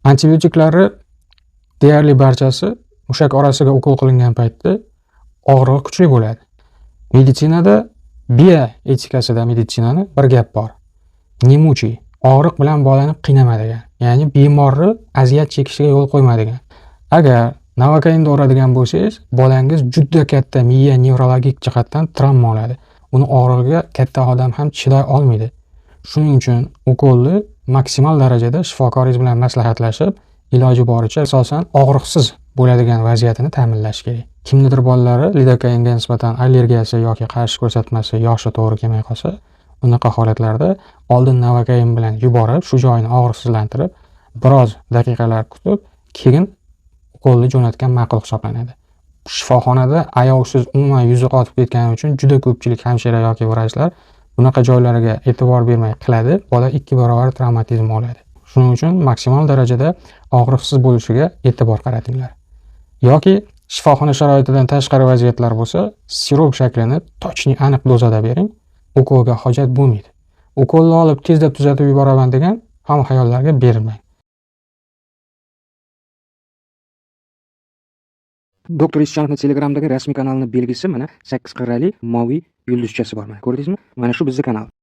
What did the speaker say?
Antibiotiklarni deyarli barchasi mushak orasiga ukol qilingan paytda og'rig'i kuchli bo'ladi. Meditsinada, bioetikasida meditsinani bir gap bor. Не мучай, og'riq bilan bolani qiynama degan. Ya'ni bemorni aziyat chekishiga yo'l qo'yma degan. Agar novokainda uradigan bo'lsangiz, bolangiz juda katta miya nevrologik jihatdan travma oladi. Uni og'rig'iga katta odam ham chiday olmaydi. Shuning uchun ukolni maksimal darajada shifokoringiz bilan maslahatlashib, iloji boricha asosan og'riqsiz bo'ladigan vaziyatini ta'minlash kerak. Kimnidir bolalari lidokainga nisbatan allergiyasi yoki qarshi ko'rsatmasi yoshi to'g'ri kelmay qolsa, unaqa holatlarda oldin novokain bilan yuborib, shu joyini og'riqsizlantirib, biroz daqiqalar kutib, keyin ukolni jo'natgan ma'qul hisoblanadi. Shifoxonada ayovsiz umuman yuzi qotib ketgani uchun juda ko'pchilik hamshira yoki vrachlar bunaqa joylariga e'tibor bermay qiladi, bola 2 barobar travmatizm oladi. Shuning uchun maksimal darajada og'riqsiz bo'lishiga e'tibor qaratinglar. Yoki shifoxona sharoitidan tashqari vaziyatlar bo'lsa, sirop shaklini точный aniq dozada bering, ukolga hojat bo'lmaydi. Ukolni olib tezda tuzatib yuboraman degan ham xayollarga berilmang. Doktor Ishonovni Telegramdagi rasmiy kanalini belgisi mana 8 qirrali moviy yulduzchasi bor. Mana ko'rdingizmi? Mana shu bizning kanal.